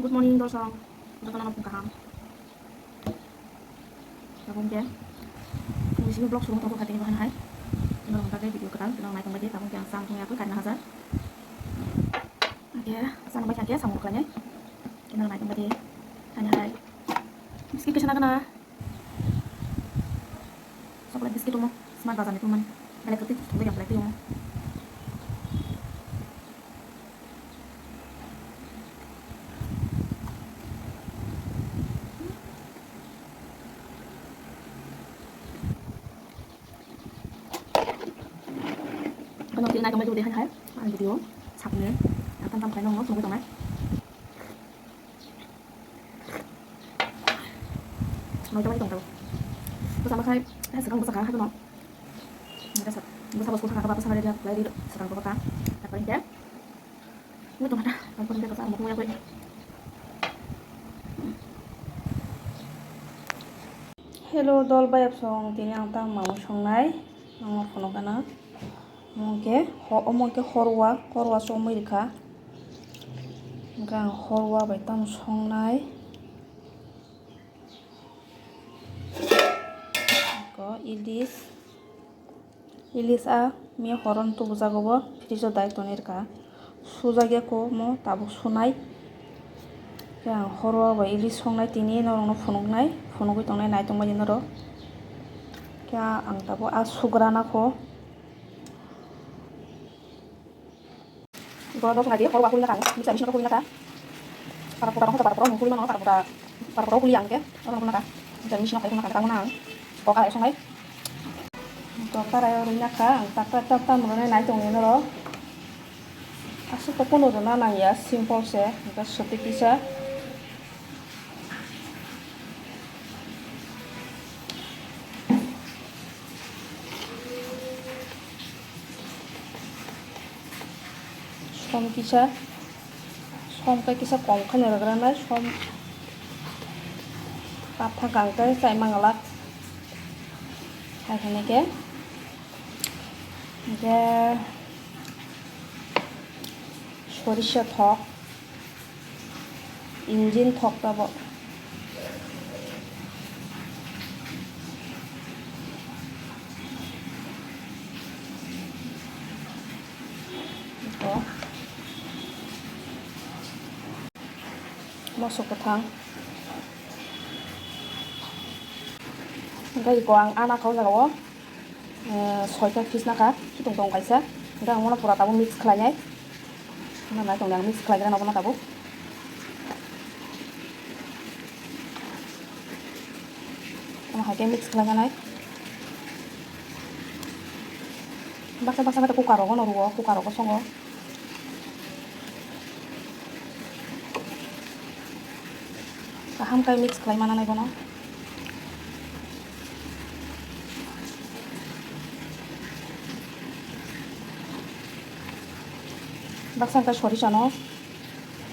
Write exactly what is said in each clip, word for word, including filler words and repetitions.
Good morning, dorsong. Jotono no phung kaham. Tabuk khe, bisi vlog suru tongkha tini bahan hai. Norok bagwi video kwtal, norok naitok bai di, tabuk khe ang chang thung yakwi kaina hajar. Khe, chang bai khe samung khlainai. Norok naitok bai di, hani hai. Biscuit kisa nagana. Chocolate biscuit omo, Smart Bazar ni tongmani. Belai kwtwi thok yang belai twi omo. Ano tini naitok bai di hai hai. Ang video sakni. Tam tam khlainai nungwi tongnai. Noita bai tongtao. Bwsa makhai, eh, swkang bwsa kha, haino. Bwsa, bwsa bwsa kha, bwsa bai ria, bai ri, swkang bwsa kha. Apa ini ya? Ini tomato, apa ini kata, mau punya kue. Hello, dol bai absong, tini ang ta mama songnai, mama phono kana. Omo khe ho-, omo khe horwa, horwa chomwi rikha. Hwnkhe ang horwa bai tamo songnai. Ko ilis, ilis a mi horon tubujago bo fridge o dai tonwi rwkha. Sujak ya ko omo tabuk sunai. Khe ang horwa bai ilis songnai tini norokno phunuknai, phunugwi tongnai naitongmani norok. Khe ang tabuk a sugrana kho. Iko dosa lagi, horwa huli naka, mixer machine o huli naka. Para pura, para pura, huli mano, para pura, para pura huli ang ke, oro huli naka. Mixer machine o huli naka, tamo nang. Ko karai songnai. To karai o huli naka, ang tak tak tak tak mano nai tong ni noro. Asuk ko kono rwna nang ya, simple se, hingke soti kisa. Som kisa, som khe kisa kom khe ni rwgranai, som patha kang khe chai manglak. Hai hwnwi khe, hingke sorisa thok. Engine thok tabok. Ito. Moso kwthang. Hingke iko ang ana kha o jaga o. Eh, soita piece naka, kitung tong kaisa. Hingke ang bono pura tabuk mix khlainai. Bono nai tongdi ang mix khlaigra nobo no tabuk. Omo hai khe mix khlaiganai. Baksa baksa khe cooker rogo no rwo, cooker rogo songo. Kaham khe mix khlai mananai bono. Baksa khe sorisa no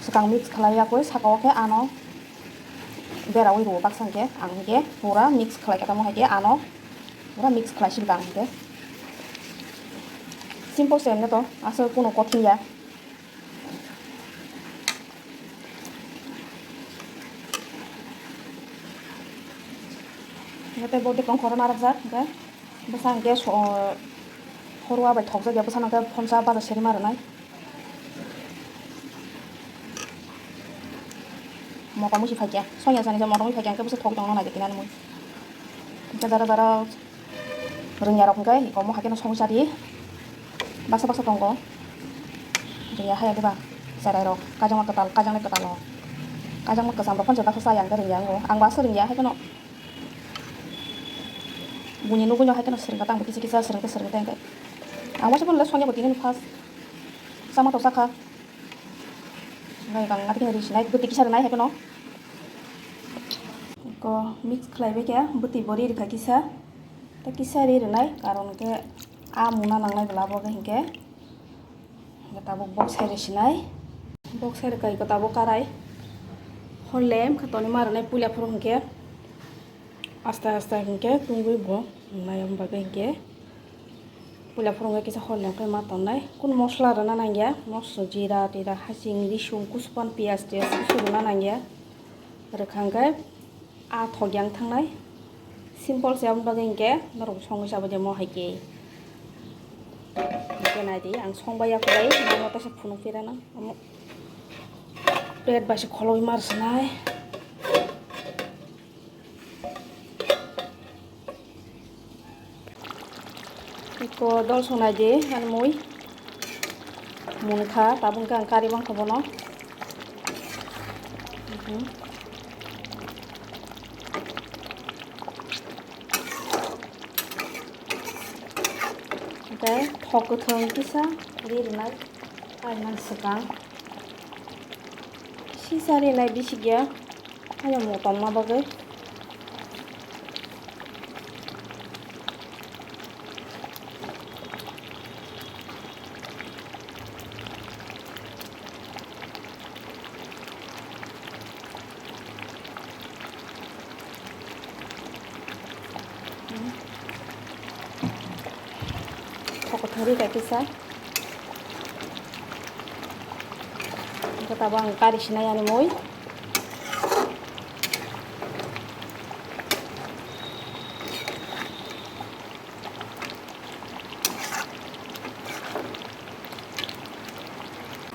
swkang mix khlai ya khe saka o khe ano berawi rwo baksa khe ang khe pura mix khlai khe tamo hai khe ano pura mix khlai sibka ang khe simple se emne to aswk kunu kothin ya. Hingke tei bo tei kong khoro narwkjak hingke bwsa hingke so-, horwa bai thokjak ya bwsano hingke phonsa baja seri ma rwnai. Mota musi phaikya, sonya sani je mota musi phaikya hingke bwsa thok tongna nai de kinani mui. Hingke dara dara. Rwngya rok hwnkhe iko mohai kheno songwi chadi. Baksa baksa tongo. Rwngya haya diba? Cherai rok. Kaijakma kwtal, kaijaknai kwtal o. Kaijakma kwcham rok phano baksa chaya hwnkhe rwngya wngo. Ang baksa rwngya haikheno. Buini nugui no haikheno swrwngkha tang bo kisa kisa swrwngkhe swrwngkhe hwnkhe. Ang baksa phano le songya bo tini first. Chama to sakha. Nai bang ngati khe ri sinai, bwtwi kisa rwnai hai phano. Ko mix khlai bai khe bwtwi bo ri rwkha kisa. Tei kisa ri rwnai, karon khe a mungna nangnai bwla bo hinkhe. Hinkhe tabuk bok sai ri sinai. Bok sai rwkha iko tabuk karai. Hor lem khe toni ma rwnai puila phuru hinkhe. Aste aste hinkhe tungwi bo nai bagwi hinkhe. Puila phuru wngkha kisa hor nang khe ma tongnai. Kun mosla rwna nangya, mosla, jira, tira, hasing, risum, kusuphan, piyaj, tiyaj, kusu rwna nangya. Rwkha hwnkhe a thok yang thangnai. Simple se aboni bagwi hwnkhe norok songwi chabai de mo hai khe. Hwnkhe nai di, ang songbai ya kwbai, nono teisa phunuk phira nang. Omo plate bai se kholobwi mar swnai. Eko dol sonai di, ani mui. Mui kha, tabuk khe ang kari bangkha bono. Mhm. Hwnkhe thok kwthwng kisa ri rwnai, kainani swkang. Sisa rinai bisi gya. Ayang mo tongma bagwi. Thok thari kha kisa. Hwnkhe tabuk ang kari sinai ani mui.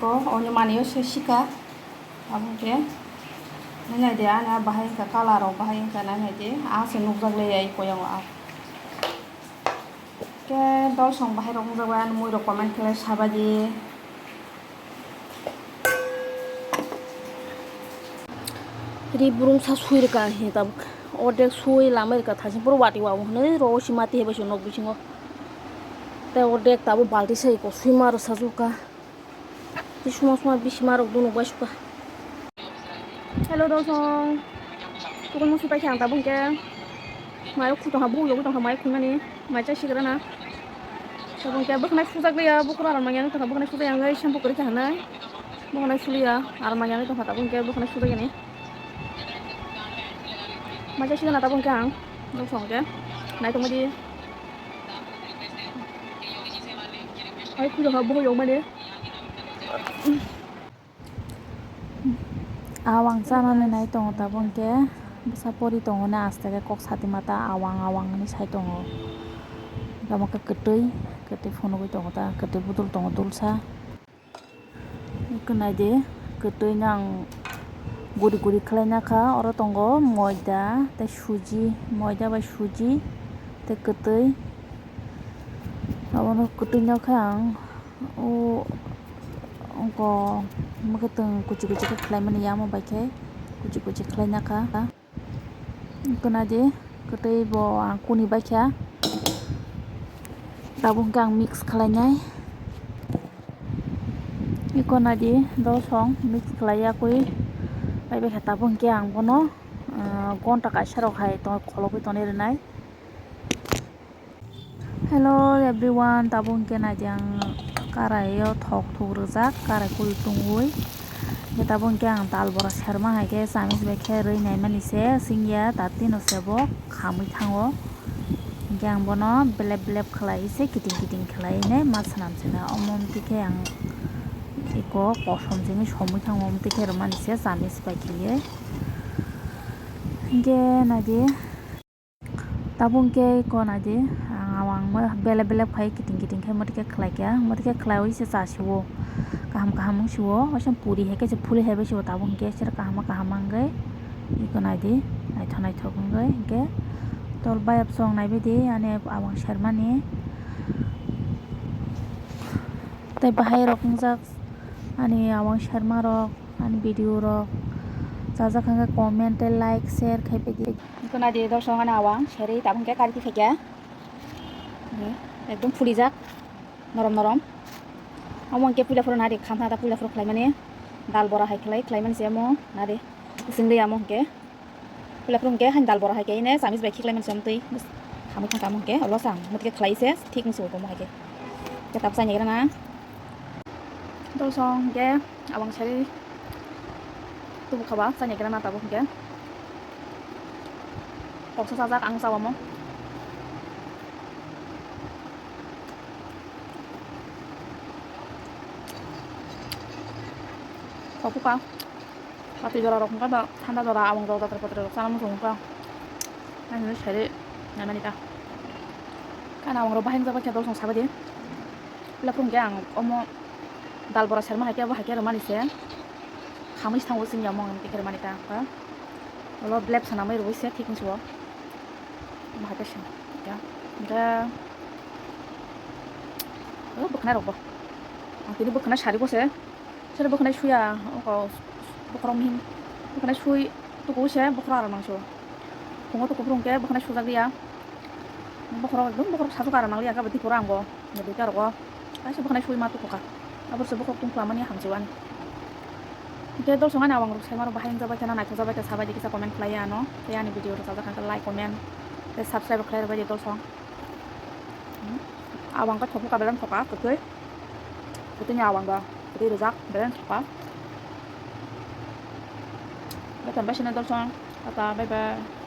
Ko, oni manio se sika. Abo hwnkhe, nai nai de, ani a bahai wngkha, colour rok bahai wngkha, nai nai de, a se nukjak le ya, koyango a. Khe dol song bahai rok wngjago, ani mui rok comment khlai sabai di. Ri burung sa sui rwkha hi tabuk. Ordek sui lamai rwkha, thaichung puro wati wa hwnwi ro si mati hai bai se nok bisingo. Tei ordek tabuk balti sai ko sui ma rw sa jukha. Tei suma suma bisima rok dunuk bai sukha. Hello dol song. Tukun musi pai khe ang tabuk hwnkhe. Mai khutong ha, buk yogwi tong kha mai khunani. Mai chai sigra na. Tabuk hwnkhe bwkhwnai sujak liya, bukhura rok manya tong kha, bwkhwnai sujak yang shampoo kwrwi kha hwnwi. Bwkhwnai suliya, aro manya tong kha tabuk hwnkhe bwkhwnai sujak yani. Mai chai sigra na tabuk hwnkhe ang. Dol song hwnkhe. Nai tongma di. Ai khutong ha, buk yogmani. Awang chanani nai tongo tabuk hwnkhe bwsa pori tongoni aste khe kok sati mata awang awang hinwi sai tongo. Tamo khe kwtwi, kwtwi phunugwi tongo ta, kwtwi budul tongo dulsa. Eko nai di, kwtwi no ang guri guri khlai nakha, oro tongo moida tei suji, moida bai suji tei kwtwi. Abono kwtwi no khe ang O, ongko mwkhwtwng kuchi kuchi khe khlaimani, yamo bai khe kuchi kuchi khlai nakha. Ongko nadi, kwtwi bo ang kuni bai kha. Tabuk hwnkhe ang mix khlainai. Iko nadi, dosong mix khlai yakwi pai bai kha. Tabuk hwnkhe ang bono, ah, gonta kaisa rok hai tong, kholobwi tonwi rwnai. Hello everyone, tabuk hwnkhe naidi ang karai o thok thok rwjak, karai kul tungwi. Hwnkhe tabuk hwnkhe ang dal bora serma hai khe chamis bai khe rwi naimani se, singya tati no se bo khamwi thango. Hwnkhe ang bono belep belep khlai se kiting kiting khlai nai ma swnam se na. Omo hwnkhe ang eko kosom simi somwi thango, omo twi khe rwmani se chamis bai khe ye. Hwnkhe naidi. Tabuk hwnkhe eko naidi, ang, ang belep belep khai kiting kiting khai motike khlai kha, motike khlaiwi se cha sio, kaham kaham wng sio, waisa puri hai khe se phulwi hai bai sio, tabuk hwnkhe sero kaham kaham wngwi eko naidi, naithok naithok wngwi hwnkhe tol bayap song naibaidi ani awang sermani tei bahai rok wngjak ani awang serma rok. Ani video rok chajak hwnkhe comment tei like share khai phaidi. Eko naidi dosong ani awang serwi tabuk hwnkhe kari tikhaikha. Ekdom phulijak norom norom. Omo hwnkhe puila phuru nadi khamtha da puila phuru khlaimani dal bora hai khlai khlaimani se omo nadi. Singli amo hwnkhe. Puila phuru hwnkhe hain dal bora hai khe ine chamis bai khiklai mani se amtwi khamwi thangkha amo hwnkhe olo se ang motike khlai se thik wngsi bo omo hai khe. Khe tabuk chaini gra na dosong hwnkhe abang sari tubu khaba chaini gra na tabuk hwnkhe toksa chajak ang cha omo. Thok buka. Pati jora rok wngkha ba thanda jora awang rok jatra patra rok chana muchung wngkha. Nang hinwi sari naimani ta. Kana awang rok bahai wngjakbai khe dolsong sabai di. Belai phuru hwnkhe ang omo dal bora serma hai khe bo hai khe rwmani se. Khamwi se thango chini omo hwnkhe rwmani ta. Ulo belep sanamwi rwui se thik hinwi se o. Bahai khe se. Hwnkhe. Hwnkhe. O bwkhwnai rok bo. Ang tini bwkhwnai sari bo se. Sari bwkhwnai suya, oko bokhorok mihim, bwkhwnai sui tuku se bokhorok aro nangso. Phungo tuku phuru hwnkhe bwkhwnai sujak liya. Bokhorok ekdom bokhorok sajuk aro nangliya, hwnkhe abo diporo ang bo. Duita rogo kaisa bwkhwnai sui ma tuku kha. Abo se bokhorok tungklamani hamjwani. Hwnkhe dolsong ani awang rok saima rok bahai wngjabai kheno, naithok jabai khe sabai di kisa comment khlai ya ano. Tei ani video rok chajak kha khe like, comment, tei subscribe khlai rwbai di dolsong. Awang khe thok buka beleng thoka kwtwi. Kwtwini awang da kwtwi rijak beleng thoka. Beton bai sene dolsong. Tata, bye bye.